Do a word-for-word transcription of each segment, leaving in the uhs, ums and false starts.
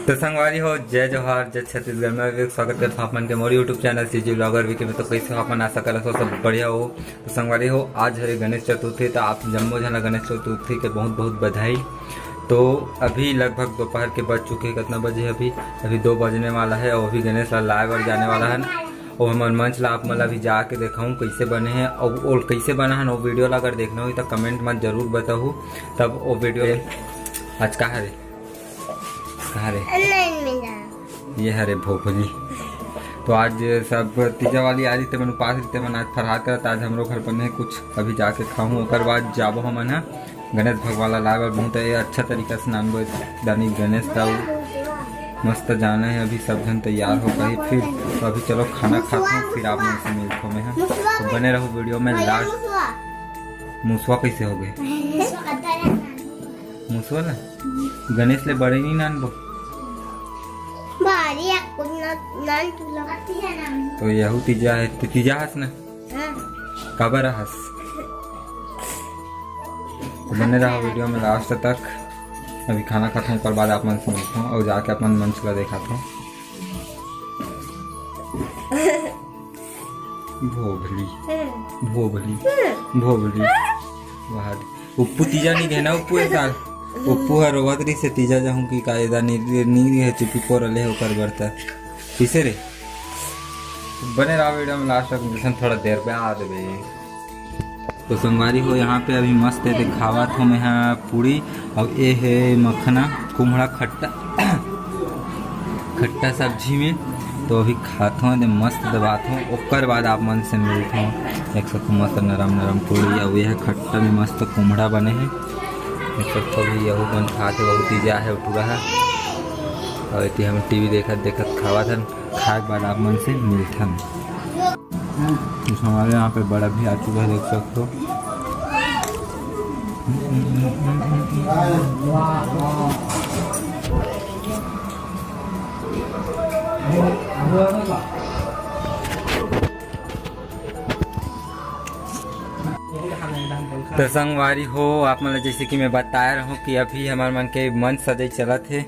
तो संगवारी हो, जय जोहार, जय छत्तीसगढ़। मैं विवेक, स्वागत करता हूँ आप मन के मोर YouTube channel CG blogger V K. तो कैसे हो आप मन? आशा करत हो सब बढ़िया हो। तो संगवारी हो, आज हरे गणेश चतुर्थी, तो आप जम्मो झन ला गणेश चतुर्थी के बहुत बहुत बधाई। तो अभी लगभग दोपहर के बज चुके हैं। कितना बजे है अभी? अभी दो बजने वाला है और अभी गणेश ला लाए बर जाने वाला है। और हमर मंच ला आप मन ला अभी जाके देखाऊँ कैसे बने हैं और, और कैसे बना है ना, वो वीडियो ला अगर देखना हो तो कमेंट में जरूर बताहू। तब वो वीडियो आज का हरे? कहाँ रे? ऑनलाइन में जा। ये हरे भोभली। तो आज सब तीजा वाली आ रही, ते मन उपास रही, ते मन आज फरहार करत, आज हमरो घर बने कुछ, अभी जाके खाऊं, ओकर बाद जाबो हमन ह गणेश भगवान ला लाए बर। बहुत ही अच्छा तरीका से नानबो दानी गणेश दाऊ। मस्त जाना है, अभी सब जन तैयार हो गए। फिर तो अभी चलो खाना खाते हैं, फिर आप मन से मिलते हैं। तो बने रहो वीडियो में लास्ट। मुसवा कैसे हो गए? मुसवा ला गणेश ले बड़े नहीं नानबो। बारी आपको ना, नान तुला। तो यहू तीजा है, ते तीजा हस ना? हाँ। काबर हस? तो बने रहा वीडियो में लास्ट तक। अभी खाना खाते हैं, ओकर बाद आप मन से मिलते हैं और जाके अपन मंच ला दिखाते हैं। भोभली, हम्म। भोभली, हम्म। भोभली। वाह, उपू तीजा नहीं देना, उपू ए साल। उपू हर रोवत रही से तीजा जाहूं कि का एदा नहीं, नहीं है, चुपी पोर ले ओकर बरता। किसे रे? बने रहा वीडियो में लास्ट तक, मिलथन थोड़ा देर बाद बे। तो संगवारी हो, यहाँ पे अभी मस्त है, देखावत हो मैं यहाँ पूरी, और ये है मखना कुम्हड़ा खट्टा, खट्टा सब्जी में। तो अभी खात हो, दे मस्त दबात हो, ओकर बाद आप मन से मिलत हो। देख सकते हो, मस्त नरम नरम पूरी, और यह खट्टा में मस्त कुम्हड़ा बने हैं। देख सकते हो, अभी यहू मन खात है, बहुत ही जा है, उठुरा है। और इति हम टीवी देखत देखत खावत हन। खाए के बाद आप मन से मिलथन। तो हमारे यहाँ पे बड़ा भी आ चुका है, देख सकते हो। तो संगवारी हो, आप मन ल जैसे कि मैं बताए रहूं कि अभी हमार मन के मंच सजई चलत हे।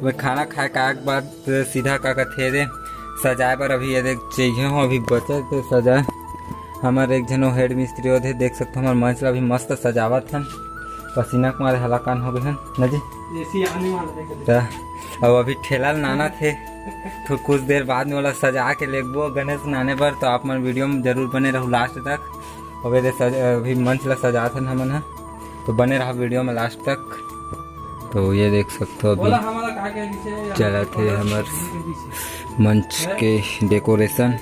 वह खाना खाए के आए के बाद सीधा का कथे रे सजाए बर अभी ये देख चाहिए हो, अभी बचत हे सजाए। हमर एक झन हेड मिस्त्री होथे, देख सकथो हमर मंच ला अभी मस्त सजावत हन। पसीना के मारे हलाकान हो गए हन ना जी। एसी आने वाला है कभी। त अब अभी ठेला ल नाना थे, तो कुछ देर बाद में ओला सजा के लेगबो गणेश नाने बर। तो आप मन वीडियो में जरूर बने रहू लास्ट तक। अबे दे सज-, अभी मंच ला सजात हन हमन ह, तो बने रहा वीडियो में लास्ट तक। तो ये देख सकते हो अभी बोला हमारा कहा गया जिसे चलत हे हमर मंच के डेकोरेशन।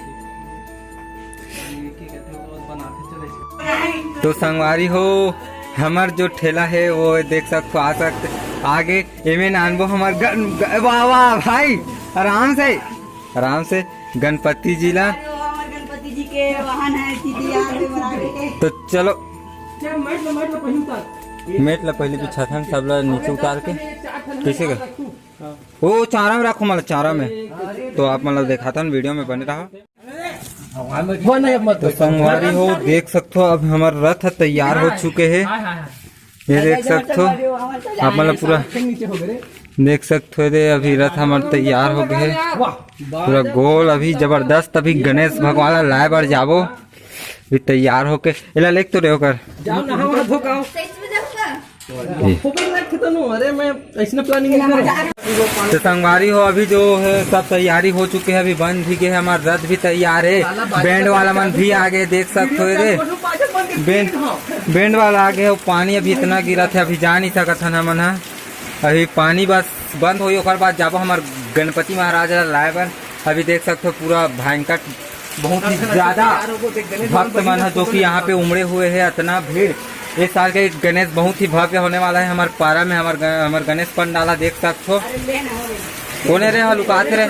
तो संगवारी हो, हमर जो ठेला है वो देख सकते हो, आ सकते आगे एमे नानबो हमर गन-, ग-, वाह, वाह भाई, आराम से, आराम से गणपति जी ला। अरे वो हमर गणपति जी के वाहन है, सीधी यार में बना के। तो चलो, क्या मैट ला, मैट ला पहले उतार। मैट ला पहले बिछाथन, सब ला नीचे उतार के। कैसे कर? ओ चारा में रखो, मतलब चारा में। तो आप मतलब दिखाथन, वीडियो में बने रहा। वो नहीं, अब मत तो संगवारी हो, देख सकथो, अब हमर रथ तैयार हो चुके हे। ये देख सकथो, आप मतलब पूरा देख सकथो, ये अभी रथ हमर तैयार हो गए हे, पूरा गोल। अभी जबरदस्त, अभी गणेश भगवान ला लाए बर जाबो, अभी तैयार होके। एला लेक तो रे ओकर। जाओ, नहाओ, हाथ धो के आओ। ये। अरे, मैं ऐसने प्लानिंग नहीं करूँ। तो संगवारी हो, अभी जो है सब तैयारी हो चुके है, अभी बन भी गए है, हमारा रथ भी तैयार है, बैंड वाला मन भी आ गए, देख सकते हो रे, बैंड, बैंड वाला आ गए। वो पानी अभी इतना गिरा थे, अभी जा नहीं सकत हन हमन ह। अभी पानी बस बंद होई, ओकर बाद जाबो हमार गणपति महाराज ला लाए बर। अभी देख सकते हो पूरा भयंकर बहुत ही ज्यादा भक्त मन है जो कि यहाँ पे उमड़े हुए हैं, इतना भीड़। इस साल के गणेश बहुत ही भव्य होने वाला है हमारे पारा में। हमारे ग-, हमारे गणेश पंडाल ला देख सकते हो, कोने रे हलुकात रे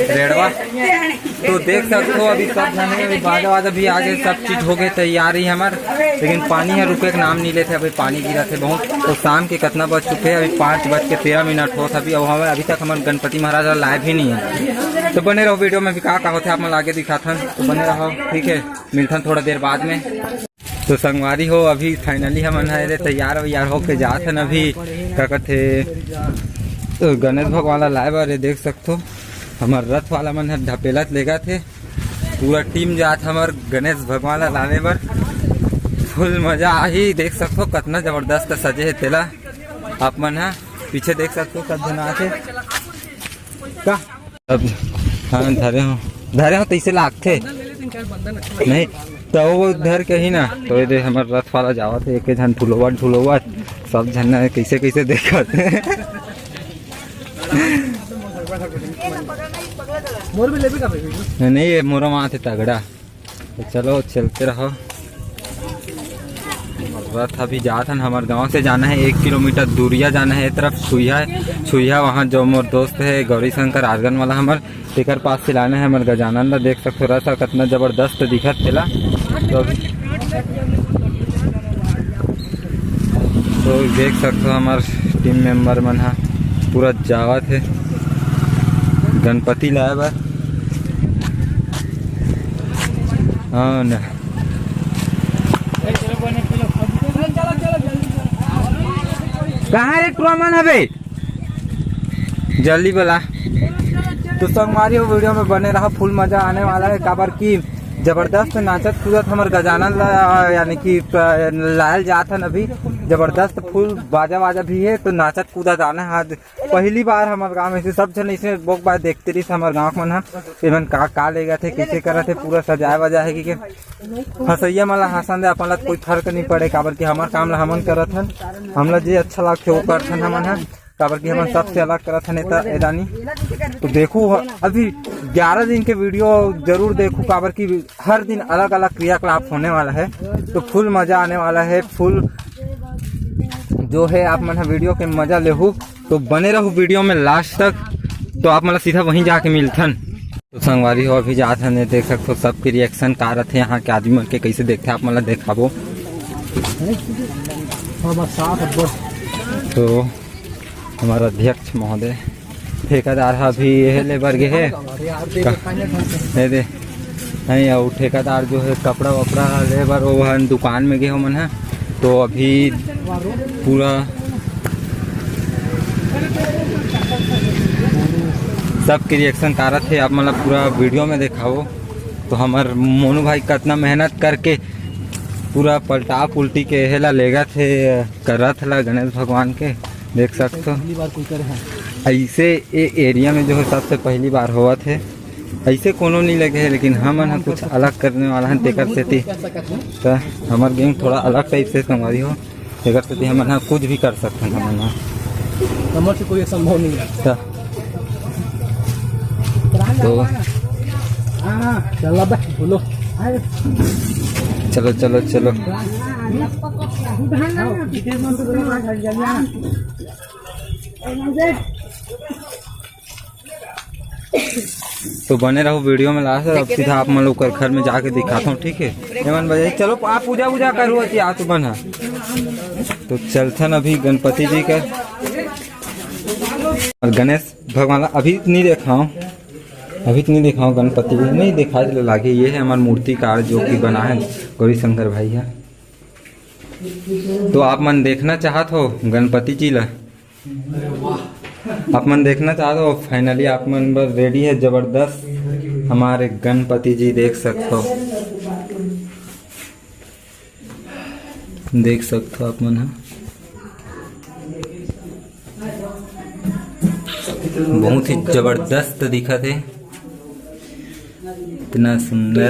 रेड़वा। तो देख सकते हो अभी सब जने अभी बाजा वाजा भी आ गए, सब चीज हो गए तैयारी हमार, लेकिन पानी है रुके के नाम नहीं लेते। अभी पानी गिरा थे बहुत। तो शाम के कितना बज चुके हैं? अभी पाँच बज के तेरह मिनट होत अभी। अब हमें अभी तक हमारे गणपति महाराज ला लाए भी नहीं है। तो बने रहो वीडियो में, अभी का का होते आप मन आगे दिखाथन, तो बने रहो, ठीक है, मिलथन थोड़ा देर बाद में। तो संगवारी हो, अभी finally हमन ह एदे तैयार वैयार होके जात हन। अभी का कथे, तो गणेश भगवान ला लाए बर ये देख सकथो, हमर रथ वाला मन ह ढपेलत लेगत हे। पूरा टीम जात हमर गणेश भगवान ला लाने बर। फुल मजा आही। देख सकथो कतना जबरदस्त सजे हे तेला। आप मन ह पीछे देख सकथो, सब झन आथे का। अब हाँ, धरे हो, धरे हो, तैसे लागथे नहीं तो वो धर के ही ना। तो ये दे हमर रथ वाला जावत हे, एक झन ठुलोवत ठुलोवत, सब झन कैसे कैसे देखत हे। मोर भी लेबे का भाई? नहीं, ये मोरा माँ थे तगड़ा। तो चलो, चलते रहो। रथ अभी जात हन, हमर गांव से जाना है, एक किलोमीटर दूरिया जाना है, ये तरफ छुइया है, छुइया, वहाँ जो मोर दोस्त है गौरी शंकर आर्गन वाला हमर, तेकर पास से लाना है हमर गजानन ला। देख सकथो रथ ह कतना जबरदस्त दिखत तेला। तो, तो देख सकथो हमर टीम मेंबर मन ह पूरा जावत है गणपति लाए बर। हाँ ना। कहाँ रे टुरा मन हबे? जल्दी बोला। तो संगवारी हो, वीडियो में बने रहा, फुल मजा आने वाला है, काबर की जबरदस्त नाचत कूदत हमर गजानन ला, यानी कि प-, लायल जात हन अभी। जबरदस्त फुल बाजा वाजा भी है, तो नाचत कूदत आना है। आज पहली बार हमर गांव में से सब झन ऐसे बोक बाय देखते रहिस हमर गांव के मन ह, एमन का का लेगत हे, कैसे करत हे, पूरा सजाए वजाए हे कि के हंसैया मन ला हंसन दे, अपन ला कोई फर्क नहीं पड़े, काबर कि हमर काम ला हमन करत हन, हमला जे अच्छा लागथे वो करथन हमन ह, काबर कि हमन सबसे अलग करत हन एता एदानी। तो देखू ह-, अभी ग्यारह दिन के वीडियो जरूर देखू, काबर कि हर दिन अलग अलग क्रियाकलाप होने वाला है, तो फुल मजा आने वाला है, फुल जो है आप मन ह वीडियो के मजा लेहू। तो बने रहू वीडियो में लास्ट तक, तो आप मन ला सीधा वहीं जाके मिलथन। तो संगवारी हो, अभी जात हन, देख सकथो सबके रिएक्शन का रथे, यहाँ के आदमी मन के कैसे देखथे, आप मन ला देखाबो। तो हमर अध्यक्ष महोदय ठेकेदार ह अभी ये ले बर गे हे। ये दे नहीं, अउ ठेकेदार जो है कपड़ा वपड़ा ले बर वो हन दुकान में गे हो मन है, तो अभी पूरा सबके रिएक्शन कारत हे, आप मन ला पूरा वीडियो में देखाबो। तो हमर मोनू भाई कतना मेहनत करके पूरा पलटा पुलटी के हेला लेगत हे, करत ला गणेश भगवान के देख सकथो। पहली बार कोई करे है। ऐसे ए एरिया में जो है सबसे पहली बार होवत है। ऐसे कोनो नहीं लगे है, लेकिन हमन ह कुछ अलग करने वाला हन, तेकर सेती। त हमर गैंग थोड़ा अलग टाइप से संगवारी हो, तेकर सेती हमन ह कुछ भी कर सकथन हमन ह। हमर से कोई असंभव नहीं है। त तो चलो बे, बोलो। चलो, चलो, चलो। तो बने रहो वीडियो में लास्ट, अब सीधा आप मन लोग कर घर में जाके दिखाता हूँ, ठीक है? एमन बजाई, चलो आप पूजा वूजा करो, अच्छी आस बन है। तो चलथन अभी गणपति जी का और गणेश भगवान ला अभी नहीं देखा हूँ, अभी तो नहीं देखा हूँ गणपति जी, नहीं देखा चलो लागे। ये है हमारे मूर्तिकार जो कि बना है गौरी शंकर भाई है। तो आप मन देखना चाहत हो गणपति जी ला? आप मन देखना चाहत हो? फाइनली आप मन बर रेडी है जबरदस्त हमारे गणपति जी, देख सकते हो, देख सकते हो आप मन ह। बहुत ही जबरदस्त दिखत हे, इतना सुंदर।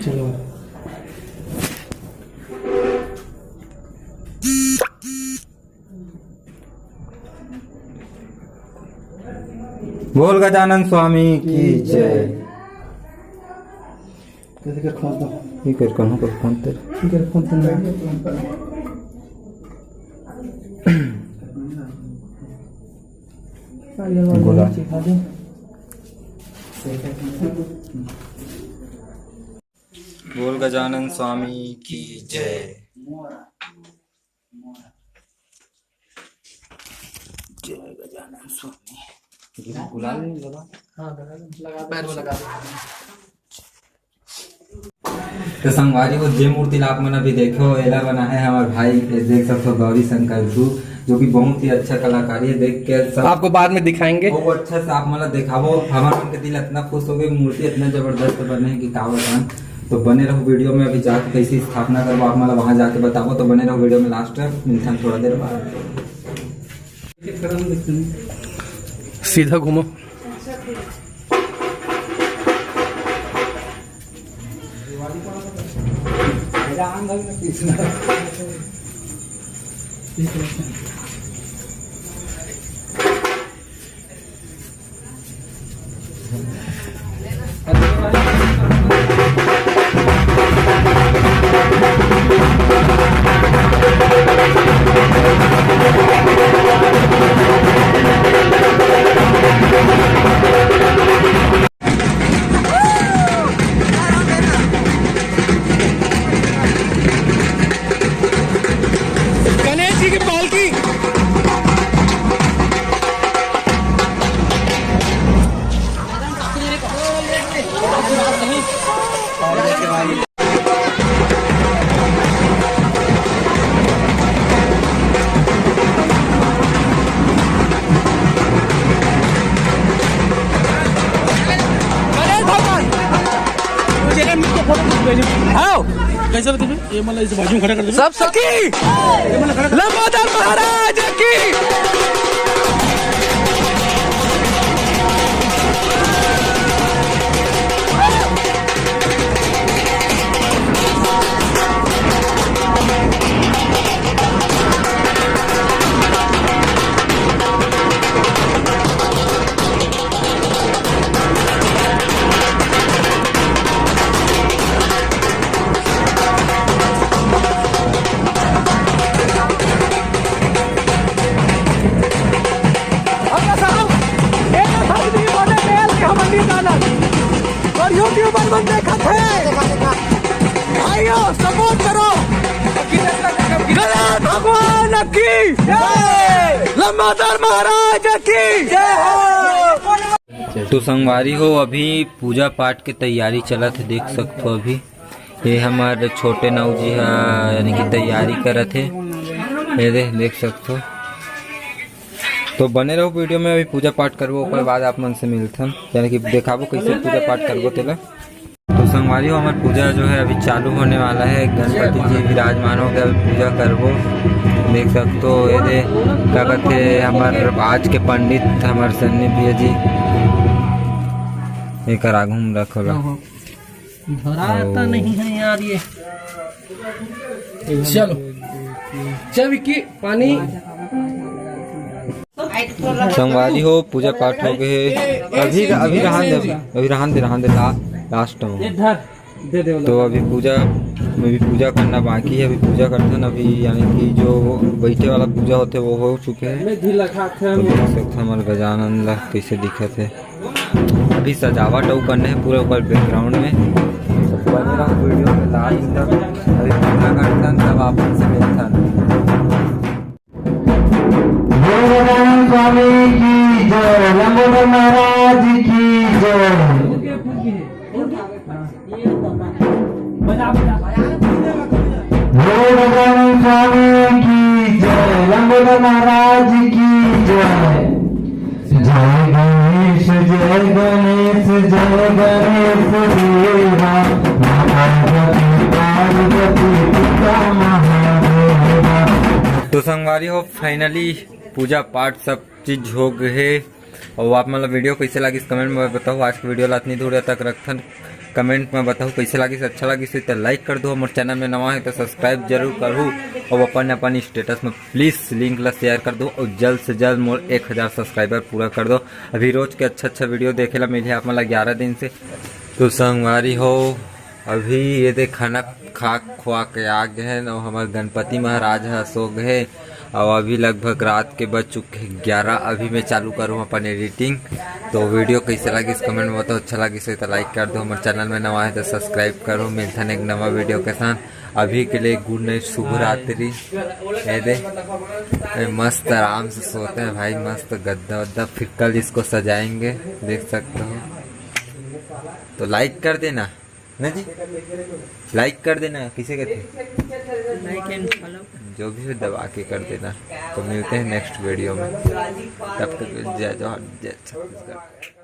चलो। बोल गजानन स्वामी की जय। कैसे कर खोल दो। ये कर, कहाँ कर खोलते? ये कर खोलते ना। अरे, बोला। चिखा दे। बोल गजानन स्वामी की जय। जय गजानन स्वामी। ये गुलाल नहीं लगा? हाँ, लगा दो। लगा, पैर में लगा दो। तो संगवारी हो, जे मूर्ति ला आप मन अभी देखे हो, एला बनाए हे हमर भाई, ये देख सकते हो गौरी शंकर धू, जो कि बहुत ही अच्छा कलाकारी है। देख के सब आपको बाद में दिखाएंगे। बहुत अच्छा से आप मन ला देखाबो। हमर मन के दिल इतना खुश हो गए, मूर्ति इतना जबरदस्त बने है कि का बताएं। तो बने रहो वीडियो में, अभी जाके कैसी स्थापना करबो आप मन ला वहां जाके बताबो। तो बने रहो वीडियो में, लास्ट में मिलथन थोड़ा देर बाद। सीधा घूमो। गणेश जी की पालकी। गणेश भगवान, तेरे मुंह को फोटो खींच भेजो। आओ। कैसे बता? ये मतलब इस बाजू में खड़ा कर दो। सब सखी लंबोदर महाराज की। और यूट्यूबर मन देखत हे, भाइयों, सपोर्ट करो। गणेश भगवान की जय। लंबोदर महाराज की जय। तो संगवारी हो, अभी पूजा पाठ के तैयारी चलत हे, देख सकथो। अभी ये हमर छोटे नाऊ जी हा, यानी कि तैयारी करत हे। ये दे, देख सकथो। तो बने रहो वीडियो में, अभी पूजा पाठ करबो, ओकर बाद आप मन से मिलथन, यानी कि देखाबो कैसे पूजा पाठ करबो तेला। तो संगवारी हो, हमर पूजा जो है अभी चालू होने वाला है। गणपति जी विराजमान हो गए, अभी पूजा करबो। देख सकते हो, ये दे का कहते हैं, हमर आज के पंडित, हमर सन्नी भैया जी, एकर आगू में रखो ला। धराता नहीं है यार ये। चलो, चल विक्की, पानी। संगवारी हो, पूजा पाठ हो गए। अभी, अभी रहन दे, अभी रहन दे, रहन दे, ला-, लास्ट में। ये धर, दे दे वाला। तो अभी पूजा, अभी पूजा करना बाकी है, अभी पूजा करते हैं अभी, यानी कि जो बैठे वाला पूजा होते वो हो चुके हैं। मैं ढीला खाते हैं। तो देख सकते हैं हमारे गजानन ला कैसे दिखत है। अभी सजावट अउ करना है पूरा ऊपर बैकग्राउंड में। बने रहो वीडियो में लास्ट तक। अभी पूजा करथन, तब आप मन से मिलथन। भगवान स्वामी की जय, लंबोदर महाराज की जय। भगवान स्वामी की जय, लंबोदर महाराज की जय। जय गणेश, जय गणेश, जय गणेश देवा, माता सती पार्वती पिता महादेवा। तो संगवारी हो, फाइनली पूजा पाठ सब चीज हो गए हे। और आप मन ला वीडियो कैसे लागिस कमेंट में बताओ। आज के वीडियो ला इतनी दूर तक रखथन, कमेंट में बताओ कैसे लागिस। अच्छा लागिस तो लाइक कर दो, हमर चैनल में नवा है तो सब्सक्राइब जरूर करू। और अपन अपन स्टेटस में प्लीज लिंक ला शेयर कर दो और जल्द से जल्द मोर एक हजार सब्सक्राइबर पूरा कर दो। अभी रोज के अच्छा अच्छा वीडियो देखे ला मिलही आप मन ला ग्यारह दिन से। तो संगवारी हो, अभी ये दे खाना खा खुआ के आ गए हैं और हमारे गणपति महाराज ह सो गए। और अभी लगभग रात के बज चुके हैं ग्यारह। अभी मैं चालू करूँ अपन एडिटिंग। तो वीडियो कैसे लागिस कमेंट में बताओ, अच्छा लागिस तो लाइक कर दो, हमारे चैनल में नवा है तो सब्सक्राइब करो। मिलथन एक नवा वीडियो के साथ, अभी के लिए गुड नाइट, शुभ रात्रि। ये दे, ये मस्त आराम से सोते हैं भाई, मस्त गद्दा वद्दा। फिर कल इसको सजाएंगे, देख सकते हो। तो लाइक कर देना। ना जी, लाइक कर देना। किसे कहते हैं? Like and follow. जो भी हो, दबा के कर देना। तो मिलते हैं नेक्स्ट वीडियो में। तब तक जय जोहार, जय छत्तीसगढ़।